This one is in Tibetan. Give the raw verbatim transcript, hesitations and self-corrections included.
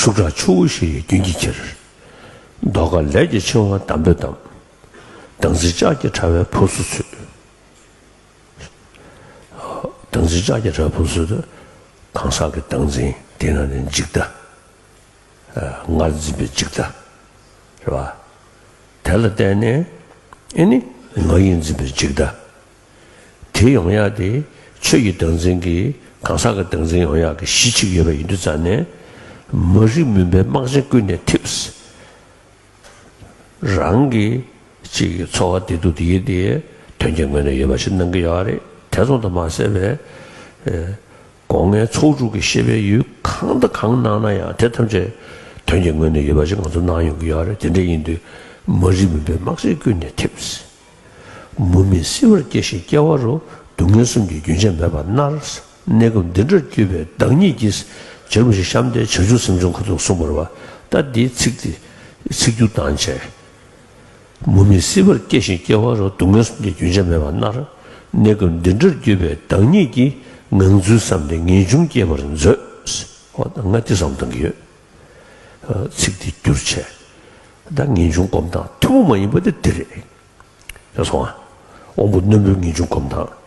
ཤུགས་དྲག་ཆུ་བོ་བཞི་ཡི་རྒྱུན་གྱིས་ཁྱེར། མདོ་ཁ་ལས་ཀྱི་འཆིང་བ་འདམ་བུས་བསྡམས། བདག་འཛིན་ལྕགས་ཀྱི་དྲ་བས་ཕོ་སུ་ཚུད། བདག་འཛིན་ལྕགས་ཀྱི་དྲ་བས་ཕོ་སུ་ཚུད། གང་ཟག་གི་བདག་འཛིན་དེ་ན་ནི་འཇིག་ལྟ། ངར་འཛིན་པའི་འཇིག་ལྟ། རེད་བ། དེ་ལ་བརྟེན་ནས་ཨེ་ནི་ང་ཡིས་འཛིན་པའི་འཇིག་ལྟ། དེ་ཡོང་ཡག་དེ་ཆོས་ཀྱི་བདག་འཛིན་གྱི་གང་ཟག་གི་བདག་འཛིན་ཡོང་ཡག་གི་གཞི་གཅིག་ཡོད་པ་ཡིན་དུས་ཙང་ནས། མ་རིག་མུན་པའི་རྨག་ཆེན་ཀུན་ནས་འཐིབས། རང་གི་ཅིག་འཚོ་བ་བདེ་སྡུག་དེ་ཡི་དེ་དོན་གྱི་ངོས་ནས་ཡོད་པ་ཞིག་གནང་གི་ཡོད་རེད། དེ་ཙམ་དུ་མ་ཟད་པའི་སྒོ་ལྔའི་ཚོགས་དྲུག་གི་ཤེས་པའི་ཡུལ་གང་དང་གང་གནང་ན་ཡང་དེ་ཐམས་ཅད་དོན་གྱི་ངོས་ནས་ཡོད་པ་ཞིག་ང་ཚོ་གནང་ཡོང་གི་ཡོད་རེད། དེ་འདྲ་ཡིན་དུས་མ་རིག་མུན་པའི་རྨག་ཆེན་ཀུན་ནས་འཐིབས། མུ་མེད་བསིལ་བར་སྐྱེ་ཞིང་སྐྱེ་བ་རུ། སྡུག་བསྔལ་གསུམ་གྱི་རྒྱུན་ཆད་མེད་པར་མནར། གནས་སྐབས་འདི་འདྲར་གྱུར་པའི་བདག་ཉིད་ཀྱིས། བྱ་རུང་ཞིག་བཤམས་ཏེ་བྱང་ཆུབ་སེམས་མཆོག་ཁོ་ཐུག་གསུངས་པ་རེད་བ། ད་འདིའི་ཚིག་འདི་ཚིག་སྒྱུར་བཏང་བྱས། མུ་མེད་བསིལ་བར་སྐྱེ་ཞིང་སྐྱེ་བ་རུ། སྡུག་བསྔལ་གསུམ་གྱི་རྒྱུན་ཆད་མེད་པར་མནར། གནས་སྐབས་འདི་འདྲར་གྱུར་པའི་བདག་ཉིད་ཀྱིས། ངང་ཚུལ་བསམ་སྟེ་ངེས་འབྱུང་སྐྱེ་བར་མཛོད། འོ་ད་ང་འདི་བསམ་བཏང་གི་ཡོད། ཚིག་འདི་བསྒྱུར་བྱས། ད་ངེས་འབྱུང་སྒོམ་སྟངས་ཐུན་མོང་མ་ཡིན་པ་དེ་འདི་རེད། ཤེས་སོང་ང་། དབང་པོ་རྣོན་པོའི་ངེས་འབྱུང་སྒོམ་སྟངས།